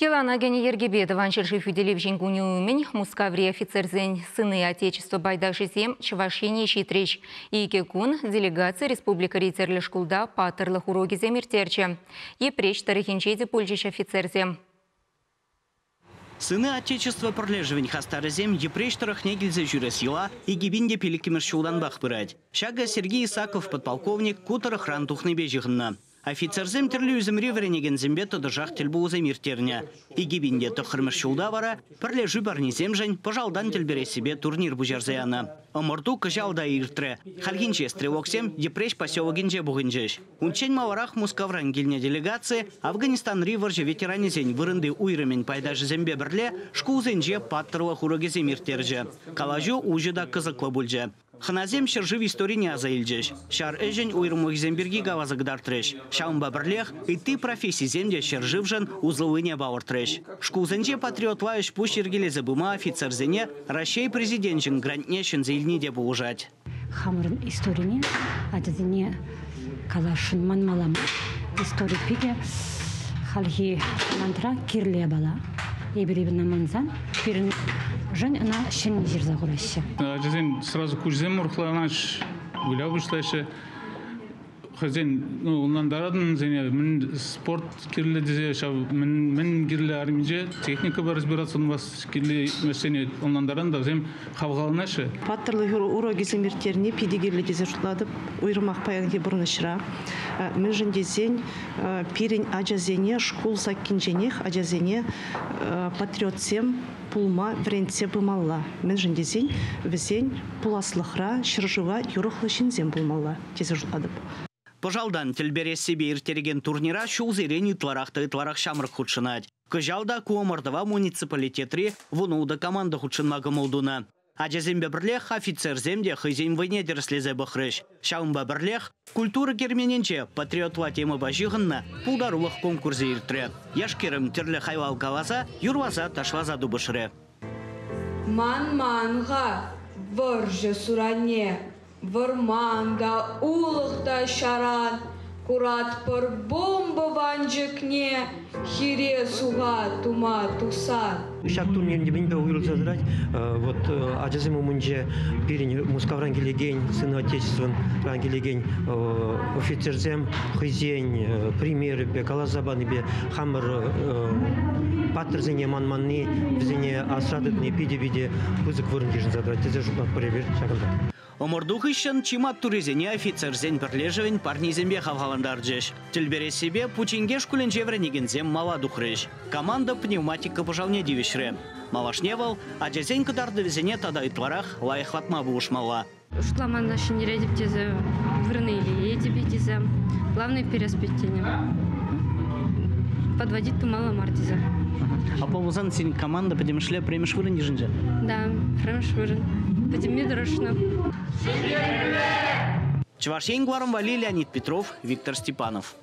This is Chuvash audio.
Йӑлана кӗнӗ йӗркепе Тӑван ҫӗршыв хӳтӗлевҫин кунӗ умӗн Мускаври офицерсен Сыны Отечества пайташӗсем Чӑваш Ене ҫитрӗҫ. Икӗ кун делегаци республикӑри тӗрлӗ шкулта паттӑрлӑх урокӗсем ирттерчӗ. Йӗпреҫ тӑрӑхӗнче те пулчӗҫ офицерсем. Сыны Отечества пӗрлешӗвӗн хастарӗсем Йӗпреҫ тӑрӑхне килсе ҫӳрес йӑла 2005-мӗш ҫултанпах пырать. Ҫакӑ Сергей Исаков подполковник ку тӑрӑхран тухнипе ҫыхӑннӑ. Офицерсем тӗрлӗ ӳсӗмри вӗренекенсемпе тӑтӑшах тӗлпулусем ирттернӗ. 2009-мӗш ҫулта вара пӗрлешӳ парнисемшӗн пӑшалтан тӗл перессипе турнир пуҫарса янӑ. Ӑмӑрту кӑҫал та иртрӗ. Хальхинче стрелоксем Йӗпреҫ поселокӗнче пухӑнчӗҫ. Унччен маларах Мускавран килнӗ делегаци Афганистанри вӑрҫӑ ветеранӗсен вырӑнти уйрӑмӗн пайташӗсемпе пӗрле шкулсенче паттӑрлӑх урокӗсем ирттерчӗ. Калаҫу уҫӑ та кӑсӑклӑ пулчӗ. Хӑнасем ҫӗршыв историне аса илчӗҫ, ҫар ӗҫӗн уйрӑмлӑхӗсем пирки каласа кӑтартрӗҫ. Ҫавӑнпа пӗрлех ытти профессисем те ҫӗршывшӑн усӑллине палӑртрӗҫ. Шкулсенче патриотла ӗҫ-пуҫ йӗркелесе пыма офицерсене Раҫҫей Президенчӗн грантне ҫӗнсе илни те пулӑшать. Хамӑрӑн историне ачасене каласшӑн манмалла мар. Истори питӗ хальхи самантра кирлӗ япала. Эпир ӑна мансан пирӗн Жень ӑна ҫӗнни ҫырса хураҫҫӗ. Ачасен сразу куҫсем урӑхланаҫ, выля пуҫлаҫҫӗ. Хӑйсен ну, ӑнлантаратӑн вӗсене, мӗн спорт кирлӗ тесе ҫав мӗн кирлӗ арминче техникӑпа разбираться вас кирлӗ вӗсене ӑнлантаран та вӗсем хавхаланаҫҫӗ. Паттӑрлӑх урокӗсем ирттерни питӗ кирлӗ тесе шутлатӑп, уйрӑмах паянхи пурнӑҫра. Мӗншӗн тесен пирӗн ачасене шкул саккинченех ачасене патриотсем пулма вӗрентсе пымалла. Мӗншӗн тесен вӗсен пуласлӑхра ҫӗршыва юрӑхлӑ ҫынсем пулмалла тесе шутлатӑп. Пӑшалтан тӗл перессипе ирттерекен турнира ҫулсерен ытларах та ытларах ҫамрӑк хутшӑнать. Кӑҫал та ку ӑмӑртӑва муниципалитетри 16 команда хутшӑнма кӑмӑл тунӑ. Ачасемпе пӗрлех офицерсем те хӑйсен вӑйне тӗрӗслесе пӑхрӗҫ. Ҫавӑнпа пӗрлех культура керменӗнче патриотла темӑпа ҫыхӑннӑ пултарулӑх конкурсӗ иртрӗ. Яш-кӗрӗм тӗрлӗ хайлав каласа, юрласа, ташласа тупӑшрӗ. Ман-ман-ха вӑрҫӑ суранне, вӑрман та, улӑх та ҫаран, куратпӑр бомба ванчӑкне хире суха тума тухсан. Ҫак турнир мӗнпе уйрӑлса тӑрать? Вот ачасем умӗнче пирӗн Мускавран килекен, Сыны Отечествӑран килекен офицерсем хӑйсен примерӗпе, каласа панипе хамӑр паттӑрсене манманни, вӗсене асра тытни питӗ-питӗ пысӑк вырӑн йышӑнса тӑрать тесе шутлатпӑр эпир ҫакӑнта. Ӑмӑрту хыҫҫӑн чи маттуррисене офицерсен пӗрлешӗвӗн парнисемпе хавхалантарчӗҫ. Тӗл перессипе Пучинке шкулӗнче вӗренекенсем мала тухрӗҫ. Команда пневматика пӑшалне тивӗҫрӗ. Малашне вӑл ачасен кӑтартӑвӗсене тата ытларах лайӑхлатма пулӑшмалла. Шутламан ҫӗнтеретӗп тесе вырӑн илетӗп тесе. Главное перес тенӗ. Подводить тумалла мар тесе. Апла пулсан сирӗн команда пӗтӗмӗшле пӗрремӗш вырӑн йышӑнчӗ? Да, пӗрремӗш вырӑн. Пӗтӗмпе тӑрӑшнӑ. Чӑваш Ен кӑларӑм валли Леонид Петров, Виктор Степанов.